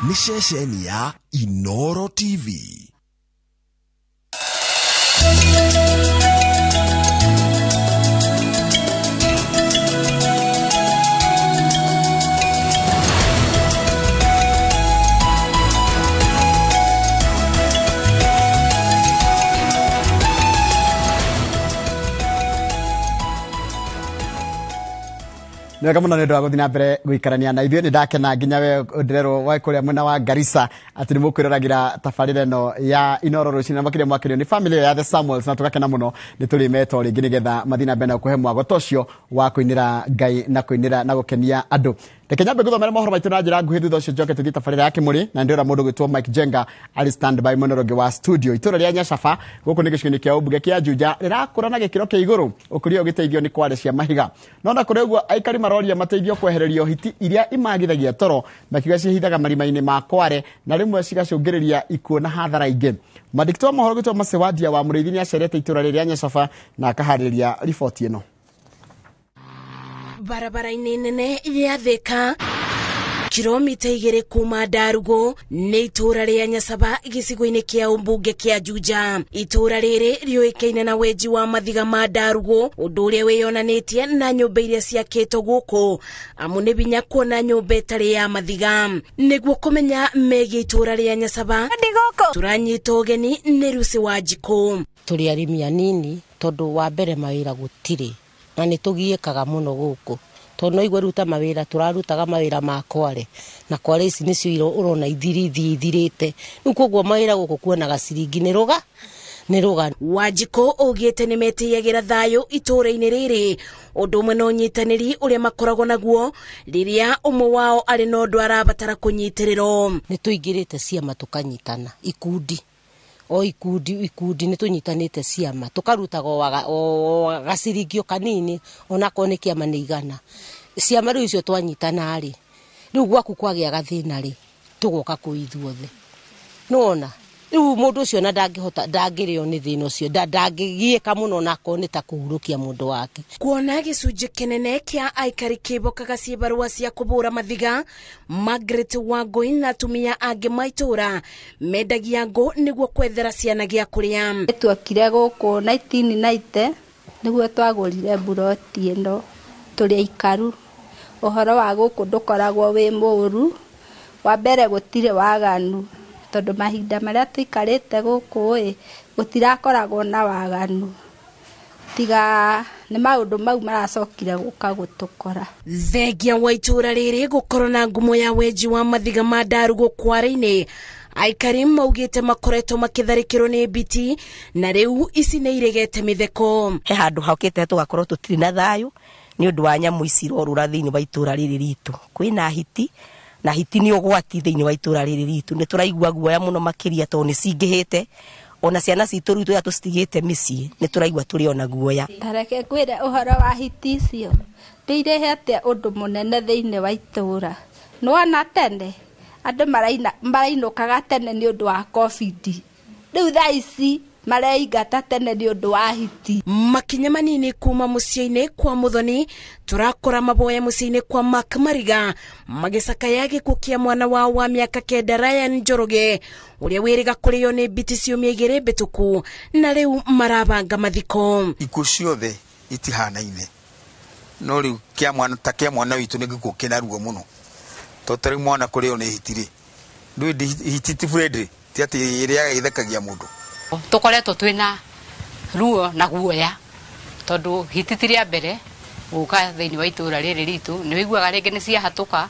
Nĩ ceceni ya Inoro TV. Nĩ wega mũno nĩ ũndũ wa gũthiĩ na mbere gũikarania na ithuĩ. Nĩ ndakena nginya we ndĩrerwo wa kũrĩa mwena wa Garissa atĩ nĩ mũkwĩroragĩra tabarĩra ĩno ya Inoro rũcinĩ, na makĩria mwakenio nĩ family ĩyo ya The Samuels, na tũgakena mũno nĩ tũrĩ metwo rĩngĩ nĩgetha mathiĩ na mbere na kũhe mwago ta ũcio wa kũinĩra Ngai na kũinĩra na gũkenia andũ. Reke nyambe ngũthomere mohoro maitũ na njĩra nguhĩ, thutha ũcio njoke tũthiĩ tabarĩra ya kĩmũrĩ, na ndĩrona mũndũ gwĩtwo Mike Jenga arĩ stand by mwena ũrĩa ũngĩ wa studio. Itũra rĩa Nyacaba gũkũ nĩ gĩcigo-inĩ kĩa ũmbunge kĩa Juja rĩrakũra na gĩkĩro kĩa igũrũ, ũkũria ũgĩteithio nĩ kware cia mahiga. No na kũrĩ ũguo, aikari maroria mateithio kwehererio hiti iria imagithagia toro, makiuga cihithaga marima-inĩ ma kware na rĩmwe cigacũngĩrĩria ikuũ na hathara ingĩ. Mwandĩki wa mohoro gwĩtwo Macewadia wa Mũrĩithi nĩ acerete itũra rĩrĩa rĩa Nyacaba na akaharĩrĩria riboti ĩno. Barabara-inĩ nene ya Thika, kilomita 2 kuma Ndarugo, nĩ itũra rĩa Nyacaba gĩcigo-inĩ kĩa ũmbunge kĩa Juja. Itũra rĩrĩ rĩũĩkaine na wenji wa mathiga ma Ndarugo, ũndũ ũrĩa wĩyonanĩtie na nyũmba iria ciakĩtwo gũkũ, amu nĩ binya kuona nyũmba ĩtarĩ ya mathiga. Nĩguo kũmenya megiĩ itũra rĩa Nyacaba, tũranyita ũgeni nĩ Lucy Wanjikũ. Tũrĩ arĩmi anini tondũ wa mbere mawĩra gũtirĩ, na nĩ tũgiĩkaga mũno gũkũ tondũ no igua rĩu ta mawĩra tũrarutaga mawĩra ma kware, na kware ici nĩcio ũrona ithirithie ithirĩte. Rĩu koguo mawĩra gũkũ kuonaga ciringi nĩ rũga nĩ rũga. Wanjikũ augĩte nĩ metĩyagĩra thayũ itũra-inĩ rĩrĩ, ũndũ ũmwe na ũnyitanĩri ũrĩa makoragwo naguo rĩrĩa ũmwe wao arĩ na ũndũ arabatara kũnyitĩrĩrwo. Nĩ tũingĩrĩte ciama tũkanyitana ikundi o ikundi ikundi, nĩ tũnyitanĩte ciama tũkarutaga o gaciringio kanini, onakorwo nĩ kĩama nĩ igana. Ciama rĩu icio twanyitana rĩ, rĩu gwaku kwagĩa gathĩna rĩ, tũgoka kũu ithuothe. Nĩwona rĩu mũndũ ũcio na ndangĩhota, ndangĩrĩo nĩ thĩna ũcio, ndangĩgiĩka mũno onakorwo nĩ ta kũhurũkia mũndũ wake. Kuona gĩcunjĩ kĩnene kĩa aikari kĩbokaga cibarũa cia kũbũra mathiga, Margaret Wangũi na atumia angĩ ma itũra mendagia ngũ nĩguo kwethera ciana gĩa kũrĩa. Tuokire gũkũ 1990 nĩguo twagũrire mburoti ĩno tũrĩ aikaru. Ũhoro wa gũkũ ndũkoragwo wĩ mũũru, wa mbere gũtirĩ waganu, tondũ mahinda marĩa tũikarĩte gũkũ ĩ gũtirakoragwo na waganu, tiga nĩ maũndũ mau maracokire gũka gũtũkora. Thengia wa itũra rĩrĩ gũkorwo na ngumo ya wenji wa mathiga ma Ndarugo kware-inĩ, aikari maugĩte makoretwo makĩtharĩkĩrwo nĩ mbiti na rĩu ici nĩ iregete mĩtheko. He handũ hakĩte tũgakorwo tũtirĩ na thayũ nĩ ũndũ wa nyamũ ici irorũra thĩinĩ wa itũra rĩrĩ ritũ. Kwĩna hiti, na hiti nĩ ũgwati thĩinĩ wa itũra rĩrĩ ritũ. Nĩ tũraigua guoya mũno makĩria tondũ nĩ cingĩhĩte, ona ciana citũ rĩu tũrĩa tũcitigĩte mĩciĩ nĩ tũraigua tũrĩ ona guoya. Ta reke ngwĩre ũhoro wa hiti icio, nĩ irehete ũndũ mũnene thĩinĩ wa itũra. Nĩwona tene andũ marainũkaga tene nĩ ũndũ wa COVID, rĩu thaa ici mareingata tene nĩ ũndũ wa hiti. Makinya manini kuma mũciĩ-inĩ kwa Muthoni tũrakora maboya mũciĩ-inĩ kwa Mark Mariga magĩcakaya gĩkuũ kĩa mwana wao wa mĩaka 9 Ryan Njoroge ũrĩa wĩrĩga kũrĩo nĩ mbiti ciumia 2 mbĩtũku, na rĩu marabanga mathiko. Ikuũ ciothe itihanaine, no rĩu kĩa mwana ta kĩa mwana witũ nĩ gĩkuũ kĩna ruo mũno, tondũ ta rĩu mwana kũrĩo nĩ hiti rĩ, ndũĩ hiti ti friendly, ti atĩ ĩrĩaga ĩthekagia mũndũ. Tũkoretwo twĩna ruo na guoya tondũ hiti ti rĩa mbere gũka thĩinĩ wa itũra rĩrĩ ritũ, nĩ wĩiguaga rĩngĩ nĩ ciahatũka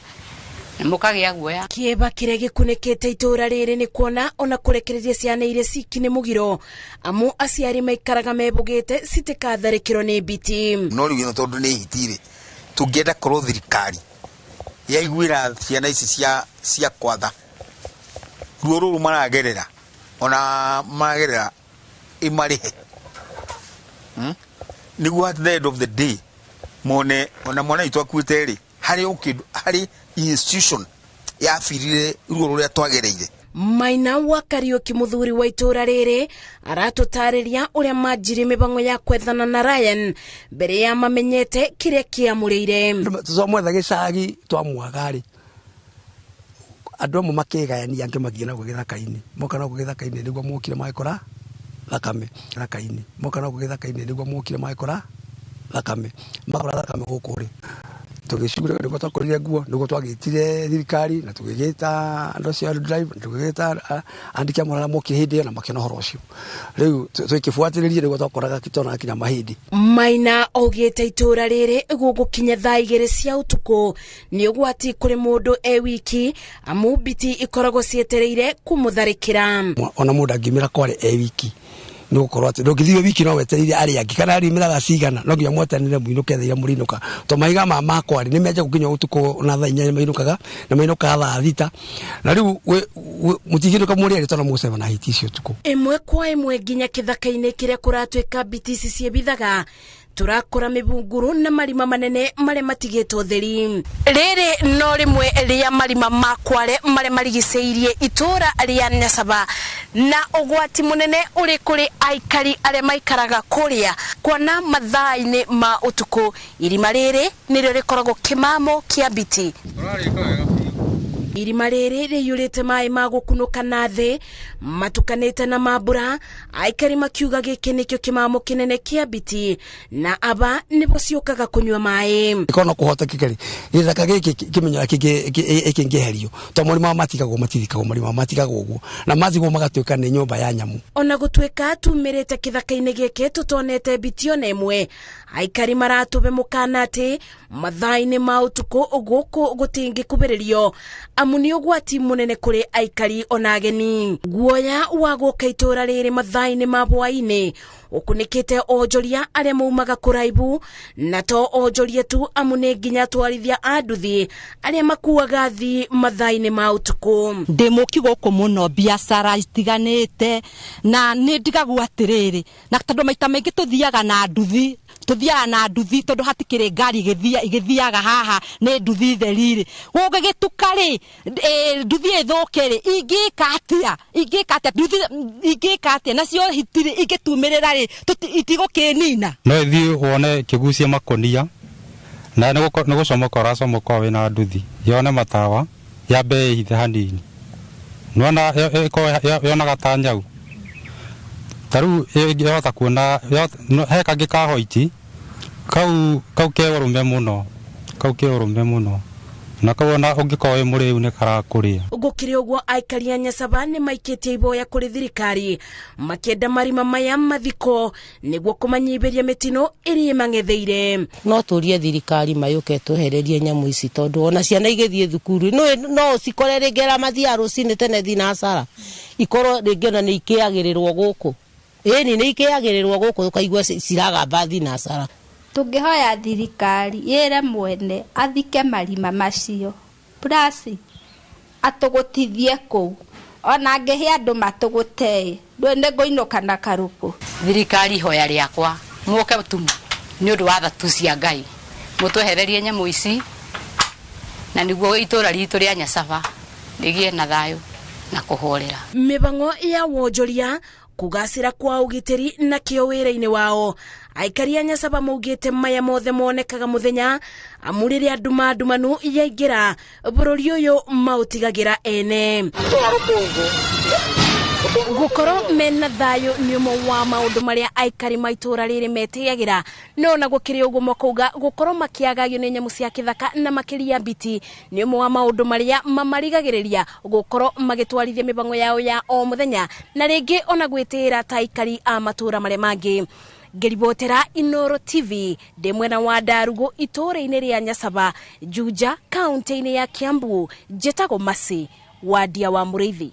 na mũkagĩa guoya. Kĩeba kĩrĩa gĩkunĩkĩte itũra rĩrĩ nĩ kuona ona kũrekereria ciana iria ciki nĩ mũgiro, amu aciari maikaraga mebũgĩte citikatharĩkĩrwo nĩ mbiti. No rĩu ĩno tondũ nĩ hiti rĩ, tũngĩenda korwo thirikari yaiguĩra ciana ici cia kwatha ruo rũrũ maragerera, ona maragerera ĩmarĩhe, Nĩguo at the end of the day mone ona mwana witũ akuĩte rĩ, harĩ o kĩndũ, harĩ institution yabirire ruo rũrĩa twagereire. Maina wa Kariuki mũthuri wa itũra rĩrĩ aratũtarĩria ũrĩa manjirie mĩbango ya kwethana na Ryan mbere ya mamenyete kĩrĩa kĩamũrĩire. Twamwetha gĩcagi twamwaga rĩ, Andũ amwe makĩgayania, angĩ magĩthiĩ na gĩthaka-inĩ. Moka na gĩthaka-inĩ nĩguo mokire magĩkora thakame gĩthaka-inĩ. Moka na gĩthaka-inĩ nĩguo mokire magĩkora thakame. Makora thakame gũkũ rĩ, tũgĩcugura nĩguo twakorire nguo, nĩguo twagĩtire thirikari na tũgĩgĩta andũ acio a drive, tũgĩgĩta andĩki a mũrara mokire hĩndĩ ĩyo na makĩona ũhoro ũcio. Rĩu tũkĩbuatĩrĩria nĩguo twakoraga tonaga kinya mahĩndĩ. Maina augĩte itũũra rĩrĩ gũgũkinya thaa 2 cia ũtukũ nĩ ũgwati kũrĩ mũndũ e wiki, amu mbiti ikoragwo cietereire kũmũtharĩkĩra. Ona mũndũ angĩumĩra kware e wiki, nĩ gũkorwo atĩ ndũngĩthiĩ wiki no wetereire arĩa angĩ, kana ariumĩraga cigana, no nginya mwetanĩre mũinũke thaa iria mũrĩinũka. To mahiga ma makware nĩ menja gũkinya ũtukũ na thaa 8 mainũkaga, na mainũkaga thaa 6. Na rĩu mũtingĩinũka mũrĩ erĩ tondũ mũgũcemania na hiti icio ũtukũ. Ĩmwe kwa ĩmwe nginya kĩthaka-inĩ kĩrĩa kũratuĩka mbiti ici ciĩbithaga, tũrakora mĩbunguru na marima manene marĩa matigĩtwo theri. Rĩrĩ no rĩmwe rĩa marima ma kware marĩa marigicĩirie itũũra rĩa Nyacaba, na ũgwati mũnene ũrĩ kũrĩ aikari arĩa maikaraga kũrĩa kuona mathaa-inĩ ma ũtukũ. Irima rĩrĩ nĩrĩo rĩkoragwo kĩmamo kĩa mbiti. Irima rĩrĩ rĩiyũrĩte maĩ ma gũkunũka na thĩ matukanĩte na mambura, aikari makiuga gĩkĩ nĩkĩo kĩmamo kĩnene kĩa mbiti na aba nĩbo ciũkaga kũnyua maĩ. Ĩkorwo no kũhotekeke rĩ, gĩthaka gĩkĩ kĩmenyera kĩngĩeherio, tondũ marima matigagwo matithikagwo, marima matigagwo ũguo na matigwo magatuĩka nĩ nyũmba ya nyamũ. Ona gũtuĩka tumĩrĩte kĩthaka-inĩ gĩkĩ tũtonete mbiti ona ĩmwe, aikari maratũbe mũkana atĩ mathaa-inĩ ma ũtukũ gũkũ gũtingĩkubĩrĩrio, amu nĩ ũgwati mũnene kũrĩ aikari ona ageni. Guoya wa gũka itũũra rĩrĩ mathaa-inĩ ma hwaĩ-inĩ ũkunĩkĩte onjoria arĩa maumaga kũraibu, na to onjoria tu, amu nĩ nginya atwarithia a nduthi arĩa makuaga thi mathaa-inĩ ma ũtukũ. Ndĩ mũki gũkũ mũno biacara itiganĩte, na nĩ ndigagwo atĩrĩrĩ, na tondũ maita maingĩ tũthiaga na nduthi, tũthiaga na nduthi tondũ hatikĩrĩ ngari ĩgĩthiaga haha nĩ nduthi theri rĩ, gũgĩgĩtuka rĩ, nduthi ĩthũke rĩ, ingĩka atĩa? Ingĩka atĩa? Nduthi ingĩka atĩa? Nacio hitirĩ ingĩtumĩrĩra rĩ, itigũkĩnina. No ithiĩ wone kĩgucia makonia, na nĩ gũcomoka ũracomoka wĩna nduthi, yone matawa, yambe ĩhithe hanini. Nĩwona yonaga ta nyau. Ta rĩu ĩngĩhota kuona, he kangĩ ka hoiti, kau ke ũrũme mũno, kau ke ũrũme mũno. Na kau ona ũngĩkorwo wĩ mũrĩu nĩ karakũrĩa. Gũkĩrĩ ũguo, aikari a Nyacaba nĩ maikĩtie iboya kũrĩ thirikari makĩenda marima maya mathiko nĩguo kũmanyihĩria mĩtino ĩrĩa ĩmang'etheire. No tũrie thirikari mayũke twehererie nyamũ ici, tondũ ona ciana igĩthiĩ thukuru no cikore rĩngĩ arĩa mathiaga rũcinĩ tene thinacara, ikorwo rĩngĩ ona nĩ ikĩagĩrĩrwo gũkũ. Ĩni nĩ ikĩagĩrĩrwo gũkũ, ũkaigua ciragamba thinacara. Tũngĩhoya thirikari ĩre mwene athike marima macio, plus atũgũtithie kũu, ona angĩhe andũ matũgũte, ndũĩ nĩ ngũinũka na karũkũ. Thirikari ihoya rĩakwa mũke tu nĩ ũndũ wa thatu cia Ngai, mũtwehererie nyamũ ici na nĩguo itũũra ritũ rĩa Nyacaba rĩgĩe na thayũ na kũhorera. Mĩbango ya wonjoria kũgacĩra kwa ũgitĩri na kĩo wĩra-inĩ wao, aikari a Nyacaba maugĩte maya mothe monekaga mũthenya, amu rĩrĩa nduma ndumanu yaingĩra bũrũri ũyũ maũtigagĩra ene. Gũkorwo mena thayũ nĩ ũmwe wa maũndũ marĩa aikari ma itũũra rĩrĩ metĩyagĩra, no ona gũkĩrĩ ũguo makauga gũkorwo makĩagagio nĩ nyamũ cia kĩthaka na makĩria mbiti nĩ ũmwe wa maũndũ marĩa mamarigagĩrĩria gũkorwo magĩtwarithia mĩbango yao ya o mũthenya, na rĩngĩ ona gwĩtĩĩra ta aikari a matũũra marĩa mangĩ. Ngĩribotera Inooro TV ndĩ mwena wa Ndarugu itũũra-inĩ rĩa Nyacaba, Juja, kaunti-inĩ ya Kiambu, njĩtagwo Mercy Wandia wa Mũrĩithi.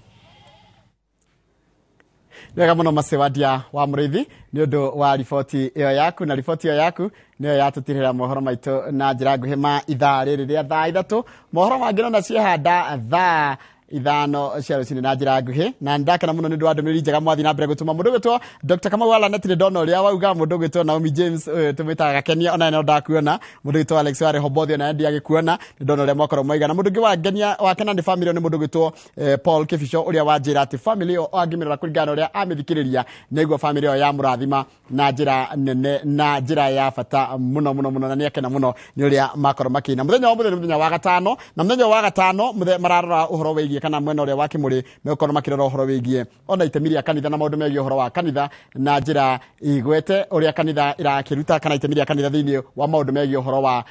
Wega mũno Mercy Wandia wa Mũrĩithi nĩ ũndũ wa riboti ĩyo yaku, na riboti ĩyo yaku nĩyo yatũtirĩra mohoro maitũ na njĩra nguhĩ ma ithaa rĩrĩ rĩa thaa 3. Mohoro mangĩ no ciehanda thaa 5 cia rũcinĩ na njĩra nguhĩ, na ndakena mũno nĩ ũndũ wa ndũmĩrĩri njega mwathiĩ na mbere gũtũma. Mũndũ ũgwĩtwo Dr. Kamau Alan atirĩ ndona ũrĩa wauga, mũndũ ũgwĩtwo Naomi James ũyũ tũmwĩtaga Gakenia, ona no ndakuona. Mũndũ ũgwĩtwo Alex wa Rehoboth ona ndiagĩkuona, nĩ ndona ũrĩa mwakorwo mwaigana. Mũndũ ũngĩ wangenia wakena nĩ family nĩ mũndũ ũgwĩtwo Paul Kibicho ũrĩa wanjĩra atĩ family ĩyo angĩmĩrora kũringana na ũrĩa amĩthikĩrĩria nĩguo family ĩyo yamũrathima na njĩra nene na njĩra ya bata mũno mũno mũno, na nĩakena mũno nĩ ũrĩa makorwo makĩina. Mũthenya wa mũthenya, mũthenya wa gatano, na mũthenya wa gatano mararora ũhoro wĩgiĩ wĩgiĩ kana mwena ũrĩa wa Kĩmũrĩ megũkorwo makĩrora ũhoro wĩgiĩ ona itemi rĩa kanitha na maũndũ megiĩ ũhoro wa kanitha na njĩra igwete ũrĩa kanitha ĩrakĩruta kana itemi rĩa kanitha thĩinĩ wa maũndũ megiĩ ũhoro wa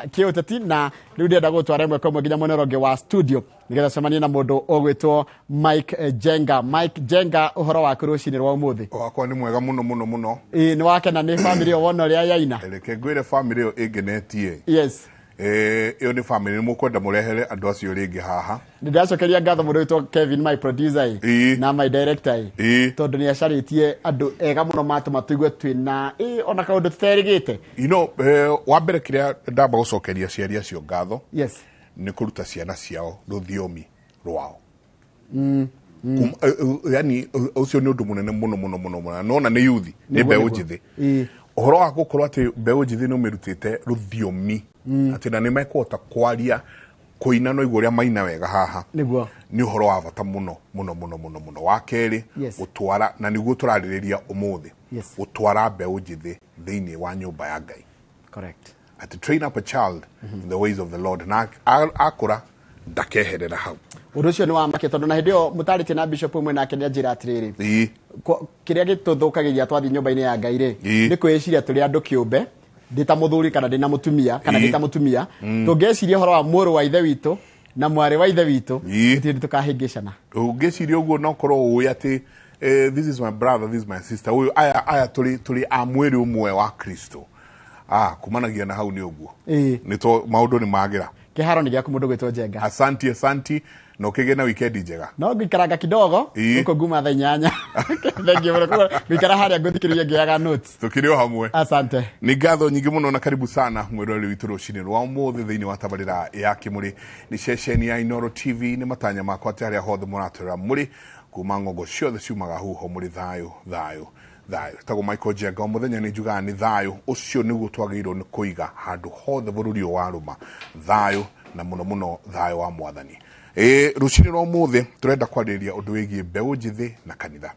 kĩũteti. Na rĩu ndĩrenda gũtwara ĩmwe kwa ĩmwe nginya mwena ũrĩa ũngĩ wa studio nĩgetha cemanie na mũndũ ũgwĩtwo Mike Jenga. Mike Jenga, ũhoro waku rũcinĩ rwa ũmũthĩ? Wakwa nĩ mwega mũno mũno mũno. Ĩĩ, nĩ wakena nĩ bamĩrĩ ĩyo wona ũrĩa yaina? Reke ngwĩre bamĩrĩ ĩyo ĩngenetie. Yes. Ĩyo nĩ bamĩrĩ mũkwenda mũrehere andũ acio rĩngĩ haha. Nĩ ndacokeria ngatho mũndũ wĩtwo Kevin, my producer na my director, tondũ nĩ acarĩtie andũ ega mũno matũma tũigue twĩna ona kaũndũ tũterĩgĩte. You know, wa mbere kĩrĩa ndamba gũcokeria aciari acio ngatho. Yes. Nĩ kũruta ciana ciao rũthiomi rwao. Yani ũcio nĩ ũndũ mũnene mũno mũno mũno mũno. Nona nĩ yuthi, nĩ mbeũ njĩthĩ. Ũhoro wa gũkorwo atĩ mbeũ njĩthĩ nĩ ũmĩrutĩte rũthiomi atĩ na nĩ mekũhota kwaria kũina no igũrũ ũrĩa maina wega haha. Nĩguo. Nĩ ũhoro wa bata mũno mũno mũno mũno mũno. Wa kerĩ, gũtwara, na nĩguo tũrarĩrĩria ũmũthĩ, gũtwara mbeũ njĩthĩ thĩinĩ wa nyũmba ya Ngai. Correct. At train up a child in the ways of the Lord, na akũra ndakeherera hau. Ũndũ ũcio nĩ wa make tondũ na hĩndĩ ĩyo mũtarĩtie na bishop ũmwe nake nĩ anjĩra atĩrĩrĩ, kĩrĩa gĩtũthũkagĩria twathiĩ nyũmba-inĩ ya Ngai rĩ, nĩ kwĩciria tũrĩ andũ kĩũmbe, ndĩ ta mũthuri kana ndĩ na mũtumia kana ndĩ ta mũtumia, tũngĩciria ũhoro wa mũrũ wa ithe witũ na mwarĩ wa ithe witũ, gũtirĩ tũkahĩngĩcana. Ũngĩciria ũguo no korwo ũĩ atĩ this is my brother, this is my sister, ũyũ aya tũrĩ a mwĩrĩ ũmwe wa Kristo. Kumanagia na hau nĩ ũguo. Nĩ to maũndũ nĩ magĩra. Kĩharo nĩ gĩaku mũndũ gwĩtwo Njenga. Asanti, asanti. Na ũkĩgĩe na wikendi njega. No ngũikaranga kidogo gũkũ nguma thaa 8. Thengiũ mũno. Ngũikara harĩa ngũthikĩrĩria ngĩoyaga notes. Tũkĩrĩ o hamwe. Asante. Nĩ ngatho nyingĩ mũno na karibu sana mwĩroreri witũ rũcinĩ rwa ũmũthĩ thĩinĩ wa tabarĩra ya Kĩmũrĩ. Nĩ ceceni ya Inooro TV. Nĩ matanya makwa atĩ harĩa hothe mũratũrora mũrĩ kuma ng'ongo ciothe ciumaga huho mũrĩ thayũ thayũ thayũ. Tagwo Michael Njenga, o mũthenya nĩ njugaga nĩ thayũ ũcio nĩguo twagĩrĩirwo nĩ kũiga handũ hothe bũrũri ũyũ warũma, thayũ na mũno mũno thayũ wa Mwathani. Rũcinĩ rwa ũmũthĩ tũrenda kwarĩrĩria ũndũ wĩgiĩ mbeũ njĩthĩ na kanitha.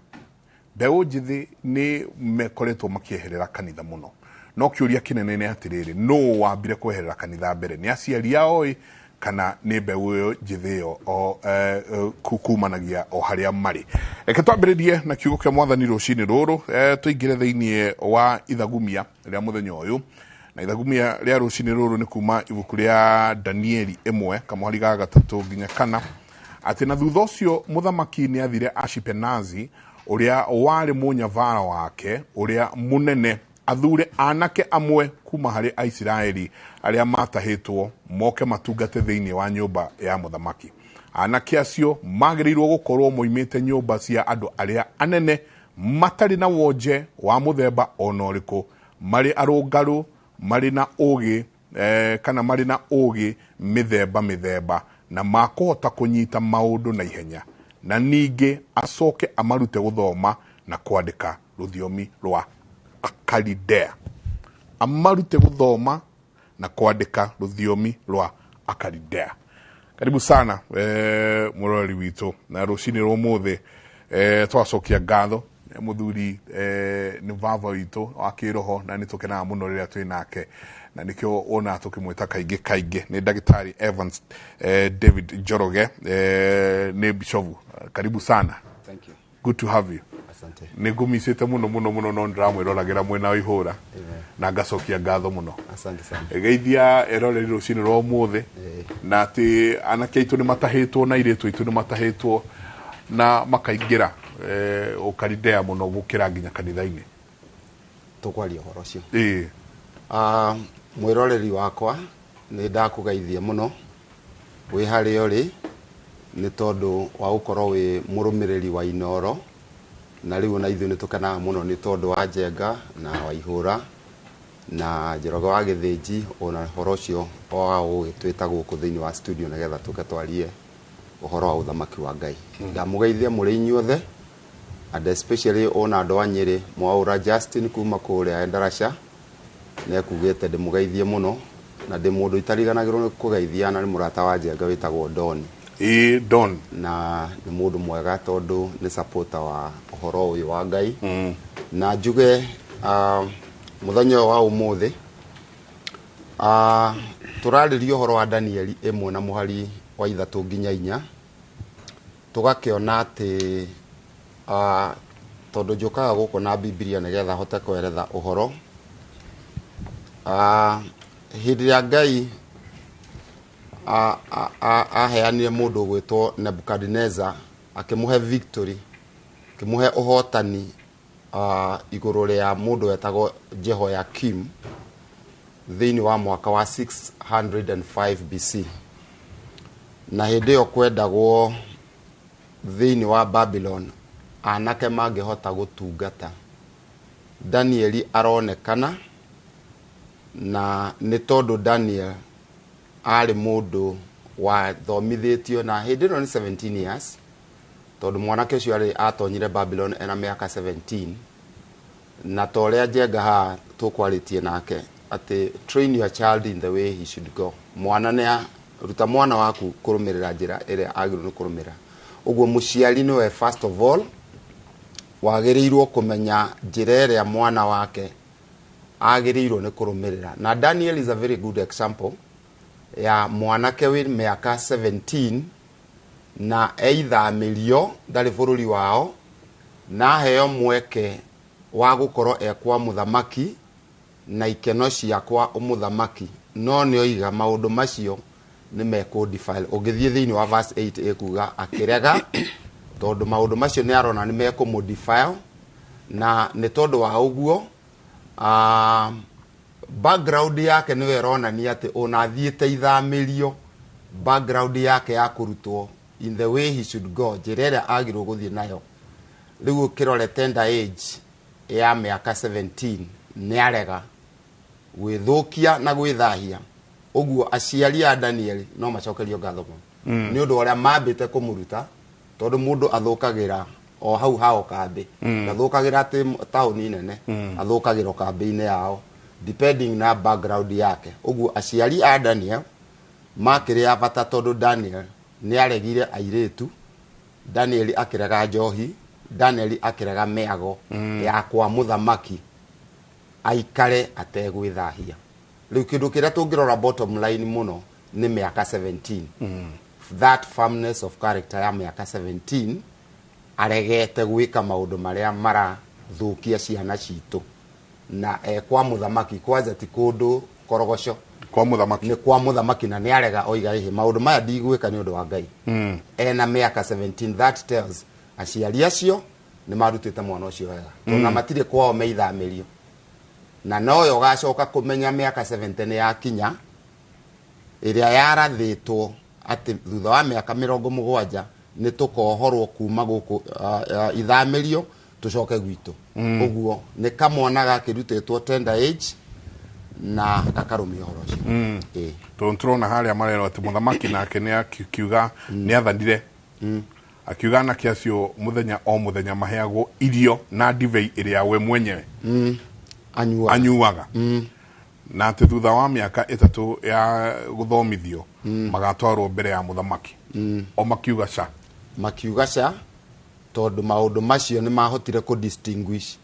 Mbeũ njĩthĩ nĩ mekoretwo makĩeherera kanitha mũno, no kĩũria kĩnene nĩ atĩrĩrĩ, nũũ wambire kweherera kanitha mbere, nĩ aciari ao ĩ kana nĩ mbeũ ĩyo njĩthĩ ĩyo kumanagia o harĩa marĩ? Reke twambĩrĩrie na kiugo kĩa Mwathani rũcinĩ rũrũ, tũingĩre thĩinĩ wa ithagumia rĩa mũthenya ũyũ. Na ithagumia rĩa rũcinĩ rũrũ nĩ kuma ibuku rĩa Danieli 1 kamũhari ga 3 nginya 4, atĩ na thutha ũcio mũthamaki nĩ athire Ashipenazi ũrĩa warĩ mũnyabara wake ũrĩa mũnene athure anake amwe kuma harĩ Aisiraeli arĩa matahĩtwo moke matungate thĩinĩ wa nyũmba ya mũthamaki. Anake acio magĩrĩirwo gũkorwo moimĩte nyũmba cia andũ arĩa anene, matarĩ na wonje wa mũthemba ona ũrĩkũ, marĩ arũngarũ, marĩ na ũũgĩ kana marĩ na ũũgĩ mĩthemba mĩthemba, na makũhota kũnyita maũndũ na ihenya, na ningĩ acoke amarute gũthoma na kwandĩka rũthiomi rwa Akalidea. Amarute gũthoma na kwandĩka rũthiomi rwa Akalidea. Karibu sana mũroreri witũ na rũcinĩ rwa ũmũthĩ. Twacokia ngatho mũthuri nĩ baba witũ wa kĩroho, na nĩ tũkenaga mũno rĩrĩa twĩ nake, na nĩkĩo wonaga tũkĩmwĩta kaingĩ kaingĩ. Nĩ Ndagĩtarĩ Evans David Njoroge, nĩ bishofu. Karibu sana. Thank you. Good to have you. Asante. Nĩ ngũmicĩte mũno mũno mũno, no ndĩramwĩroragĩra mwena wa ihũra na ngacokia ngatho mũno. Asante sana. Geithia eroreri rũcinĩ rwa ũmũthĩ, na atĩ anake aitũ nĩ matahĩtwo na airĩtu aitũ nĩ matahĩtwo na makaingĩra ũkaridea mũno gũkĩra nginya kanitha-inĩ. Tũkwaria ũhoro ũcio. Mwĩroreri wakwa nĩ ndakũgeithia mũno wĩ harĩa ũrĩ, nĩ tondũ wa gũkorwo wĩ mũrũmĩrĩri wa Inooro, na rĩu ona ithuĩ nĩ tũkenaga mũno nĩ tondũ wa Njenga na wa Ihũra na Njoroge wa Gĩthĩnji, ona ũhoro ũcio wa gũgĩtwĩta gũkũ thĩinĩ wa studio nĩgetha tũke twarie ũhoro wa ũthamaki wa Ngai. Ndamũgeithia mũrĩ inyuothe, and especially ona andũ a Nyĩrĩ, Mwaũra Justin kuma kũrĩa Endarasha nĩekugĩte ndĩmũgeithie mũno, na ndĩ mũndũ itariganagĩrwo nĩ kũgeithia, na nĩ mũrata wa Njenga wĩtagwo Don. Don. Na nĩ mũndũ mwega tondũ nĩ supporter wa ũhoro ũyũ wa Ngai. Na njuge mũthenya ũyũ wa ũmũthĩ tũrarĩria ũhoro wa Danieli 1 na mũhari wa 3 nginya 4, Tũgakĩona atĩ tondũ njũkaga gũkũ na Bibilia nĩgetha hote kweretha ũhoro. Hĩndĩ ĩrĩa Ngai aheanire mũndũ ũgwĩtwo Nebuchadnezzar, akĩmũhe victory, akĩmũhe ũhotani igũrũ rĩa mũndũ wetagwo Jehoiakim thĩinĩ wa mwaka wa 605 BC. Na hĩndĩ ĩyo kwendagwo thĩinĩ wa Babylon anake mangĩhota gũtungata. Danieli aronekana, na nĩ tondũ Daniel arĩ mũndũ wathomithĩtio, na hĩndĩ ĩno nĩ 17 years, tondũ mwanake ũcio arĩ atonyire Babylon ena mĩaka 17. Na ta ũrĩa Njenga haha tũkwarĩtie nake atĩ train your child in the way he should go. Mwana nĩ ruta mwana waku kũrũmĩrĩra njĩra ĩrĩa agĩrĩirwo nĩ kũrũmĩrĩra. Ũguo mũciari nĩwe first of all wagĩrĩirwo kũmenya njĩra ĩrĩa mwana wake agĩrĩirwo nĩ kũrũmĩrĩra. Na Daniel is a very good example ya mwanake wĩ mĩaka 17 na eithamĩrio, ndarĩ bũrũri wao, na aheo mweke wa gũkorwo e kwa mũthamaki na ikeno cia kwa mũthamaki, no nĩ oiga maũndũ macio nĩ mekũ defile. Ũngĩthiĩ thĩinĩ wa verse 8 ĩkuga akĩrega, tondũ maũndũ macio nĩ arona nĩ mekũmũ defile. Na nĩ tondũ wa ũguo background yake nĩwe ĩronania atĩ ona athiĩte ithamĩrio, background yake ya kũrutwo in the way he should go, njĩra ĩrĩa agĩrĩirwo gũthiĩ nayo. Rĩu ũkĩrore tender age ya mĩaka 17, nĩ arega gwĩthũkia na gwĩthahia. Ũguo aciari a Daniel no macokerio ngatho mũno nĩ ũndũ wa ũrĩa mambĩte kũmũruta, tondũ mũndũ athũkagĩra o hau hao kambĩ, ndathũkagĩra atĩ taũni nene, athũkagĩra o kambĩ-inĩ yao depending na background yake. Ũguo aciari a Daniel makĩrĩ a bata, tondũ Daniel nĩ aregire airĩtu, Daniel akĩrega njohi, Daniel akĩrega mĩago ya kwa mũthamaki, aikare ategwĩthahia. Rĩu kĩndũ kĩrĩa tũngĩrora bottom line mũno nĩ mĩaka 17, that firmness of character ya mĩaka 17, aregete gwĩka maũndũ marĩa marathũkia ciana citũ, na e kwa mũthamaki. Kwanza ti kũndũ korogoco, kwa mũthamaki. Nĩ kwa mũthamaki, na nĩ arega, oiga ĩhĩ, maũndũ maya ndigwĩka nĩ ũndũ wa Ngai. Ena mĩaka 17, that tells aciari acio nĩ marutĩte mwana ũcio wega, tondũ matirĩ kwao meithamĩrio, na noyo ũgacoka kũmenya mĩaka 70 nĩ yakinya, ĩrĩa yarathĩtwo atĩ thutha wa mĩaka 70 nĩ tũkohorwo kuma gũkũ ithamĩrio tũcoke gwitũ. Ũguo nĩ kamwana gakĩrutĩtwo tender age na gakarũmia ũhoro ũcio. Ĩĩ. Tondũ tũrona harĩa marerwo atĩ mũthamaki nake nĩ akiuga, nĩ athanire akiuga anake acio mũthenya o mũthenya maheagwo irio na ndibei ĩrĩa we mwenyewe anyuaga, anyuaga, na atĩ thutha wa mĩaka 3 ya gũthomithio magatwarwo mbere ya mũthamaki. O makiuga ca. Makiuga ca, tondũ maũndũ macio nĩ mahotire kũ distinguish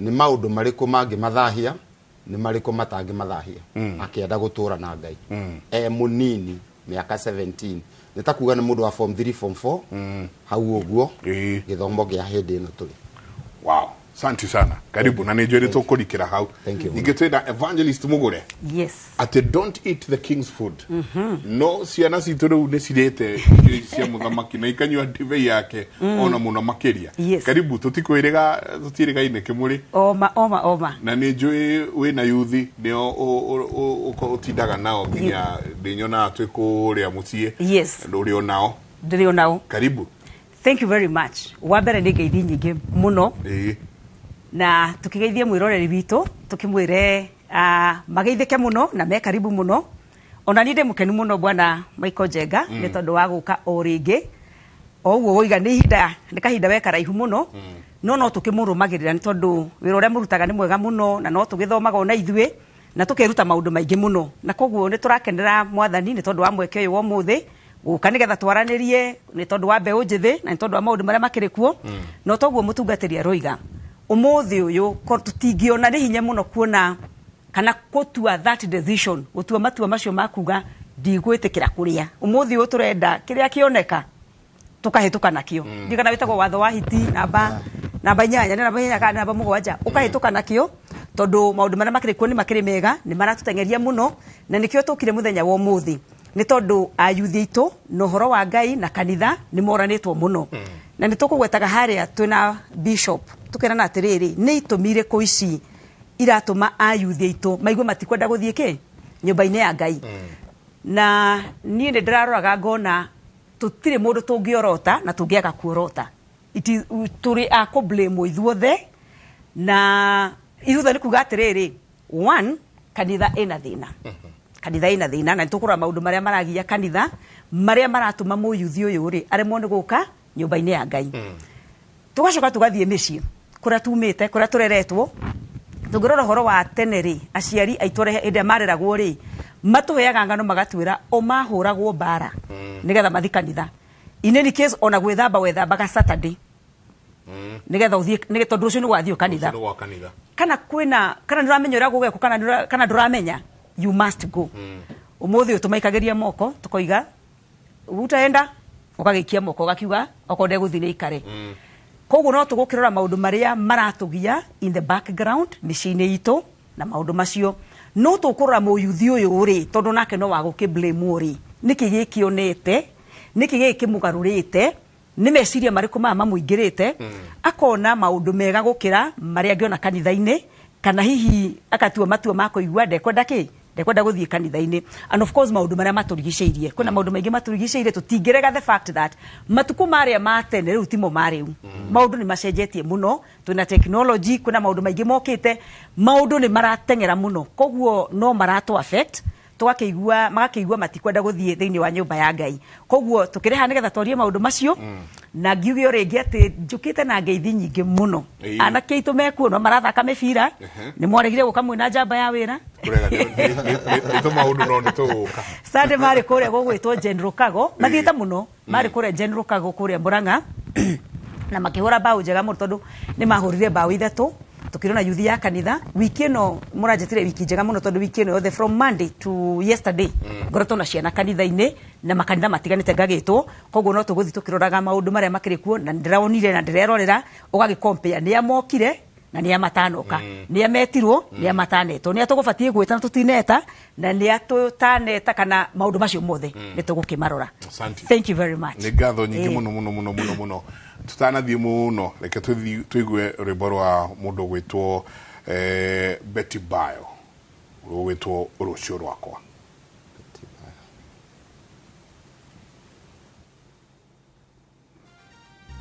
nĩ maũndũ marĩkũ mangĩmathahia, nĩ marĩkũ matangĩmathahia. Akĩenda gũtũra na Ngai e mũnini, mĩaka 17, nĩ ta kuga nĩ mũndũ wa form 3, form 4 hau ũguo, gĩthomo kĩa hĩndĩ ĩno tũrĩ. Wow, asante sana, karibu, na nĩ njũĩ nĩ tũkũrikĩra hau. Thank you. Ningĩ twĩna Evangelist Mũgũre. Yes. Atĩ don't eat the king's food. No ciana citũ rĩu nĩ cirĩte irio cia mũthamaki na ikanyua ndibei yake ona mũno makĩria. Yes. Karibu, tũtikwĩrĩga, tũtiĩrĩgaine kĩmũrĩ. Oma oma oma. Na nĩ njũĩ wĩna yuthi, nĩo ũtindaga nao nginya ndĩnyonaga twĩ kũrĩa mũciĩ. Yes. Ndũrĩ o nao. Ndĩrĩ o nao. Karibu. Thank you very much. Wa mbere nĩ ngeithi nyingĩ mũno. Na tukigeithie mwiroreri witũ, tukimwire mageithĩke mũno na me karibu mũno. Ona niĩ ndĩ mũkenu mũno bwana Michael Njenga nĩ tondũ wa gũka o rĩngĩ. O ũguo woiga nĩ ihinda, nĩ kahinda we karaihu mũno. No tũkĩmũrũmagĩrĩra nĩ tondũ wĩra ũrĩa mũrutaga nĩ mwega mũno, na no tũgĩthomaga ona ithuĩ na tũkeruta maũndũ maingĩ mũno. Na koguo nĩ tũrakenera mwathani nĩ tondũ wa mweke ũyũ wa ũmũthĩ gũka nĩgetha twaranĩrie nĩ tondũ wa mbeũ njĩthĩ na nĩ tondũ wa maũndũ marĩa makĩrĩ kuo. No toguo mũtungatĩri aroiga ũmũthĩ ũyũ tũtingĩona nĩ hinya mũno kuona kana gũtua that decision, gũtua matua macio ma kuga ndigwĩtĩkĩra kũrĩa. Ũmũthĩ ũyũ tũrenda kĩrĩa kĩoneka Tukahĩtũka nakĩo. Ndiũ kana wĩtagwo watho wa hiti namba namba 8, nĩ namba 8 kana namba 7, ũkahĩtũka nakĩo tondũ maũndũ marĩa makĩrĩ kuo nĩ makĩrĩ mega, nĩ maratũteng'eria mũno, na nĩkĩo tũkire mũthenya wa ũmũthĩ, nĩ tondũ ayuthi aitũ na ũhoro wa Ngai na kanitha nĩ moranĩtwo mũno. Na nĩ tũkũgwetaga harĩa twĩna bishop tũkerana atĩrĩrĩ, nĩ itũmi irĩkũ ici iratũma ayuthi aitũ maigue matikwenda gũthiĩ kĩ nyũmba-inĩ ya Ngai? Na niĩ nĩ ndĩraroraga ngona tũtirĩ mũndũ tũngĩorota na tũngĩaga kuorota. Tũrĩ a kũ blame ithuothe, na ithuothe nĩ kuga atĩrĩrĩ, one, kanitha ĩna thĩna, kanitha ĩna thĩna, na nĩ tũkũrora maũndũ marĩa maragia kanitha, marĩa maratũma mũyuthi ũyũ rĩ aremwo nĩ gũka nyũmba-inĩ ya Ngai. Tũgacoka tũgathiĩ mĩciĩ kũrĩa tumĩte, kũrĩa tũreretwo. Tũngĩrora ũhoro wa tene rĩ, aciari aitũ arĩa hĩndĩ ĩrĩa mareragwo rĩ, matũheaga ng'ano magatwĩra o mahũragwo mbara nĩgetha mathiĩ kanitha. In any case, ona gwĩthamba wethambaga Saturday nĩgetha ũthiĩ, tondũ rũciũ nĩ gwathiĩ kanitha. Rũciũ nĩ gwa kanitha. Kana kwĩna, kana nĩũramenya ũrĩa gũgekwo, kana ndũramenya, you must go. Ũmũthĩ ũyũ tũmaikagĩria moko tũkoiga utaenda, ũgagĩikia moko ũgakiuga okorwo ndegũthiĩ nĩ ikare. Koguo no tũgũkĩrora maũndũ marĩa maratũgia in the background mĩciĩ-inĩ itũ na maũndũ macio. No tũkũrora mũyuthi ũyũ rĩ, tondũ nake no wa gũkĩ blame rĩ, nĩkĩ gĩkĩonete, nĩkĩ gĩkĩ kĩmũgarũrĩte, nĩ meciria marĩkũ maya mamũingĩrĩte, akona maũndũ mega gũkĩra marĩa angĩona kanitha-inĩ, kana hihi akatua matua ma kũigua ndekwenda kĩ, ndekwenda gũthiĩ kanitha-inĩ. And of course maũndũ marĩa matũrigicĩirie, kwĩna maũndũ maingĩ matũrigicĩirie. Tũtingĩrega the fact that matukũ marĩa ma tene rĩu timo ma rĩu, maũndũ nĩ macenjetie mũno, twĩna technology, kwĩna maũndũ maingĩ mokĩte, maũndũ nĩ marateng'era mũno, koguo no maratũ affect, tũgakĩigua magakĩigua matikwenda gũthiĩ thĩinĩ wa nyũmba ya Ngai. Koguo tũkĩreha nĩgetha twarie maũndũ macio. Na ngiuge o rĩngĩ atĩ njũkĩte na ngeithi nyingĩ mũno. Anake aitũ mekuo no marathaka mĩbira. Nĩ mwaregire gũka mwĩna njamba ya wĩra. Kũrega nĩ tũ maũndũ no nĩ tũgũka. Sunday marĩ kũrĩa gũgwĩtwo General Kago, mathiĩte mũno, marĩ kũrĩa General Kago kũrĩa Murang'a, na makĩhũra mbaũ njega mũno tondũ nĩ mahũrire mbaũ 3. Tukirona yuthi ya kanitha wiki ĩno mũranjĩtire wiki njega mũno, tondũ wiki ĩno yothe from Monday to yesterday ngoretwo na ciana kanitha-inĩ na makanitha matiganĩte ngagĩtwo. Koguo no tũgũthiĩ tũkĩroraga maũndũ marĩa makĩrĩ kuo, na ndĩraonire na ndĩrerorera, ũgagĩ compare nĩ a mokire na nĩ a matanoka, nĩ a metirwo, nĩ a matanetwo, nĩ a tũgũbatiĩ gwĩta na tũtineta, na nĩ a tũtaneta, kana maũndũ macio mothe nĩ tũgũkĩmarora. Asante. Thank you very much. Nĩ ngatho nyingĩ mũno mũno mũno mũno mũno. Tũtanathiĩ mũno, reke tũthiĩ tũigue rwĩmbo rwa mũndũ ũgwĩtwo Betty Bayo, rũgwĩtwo Rũciũ Rwakwa.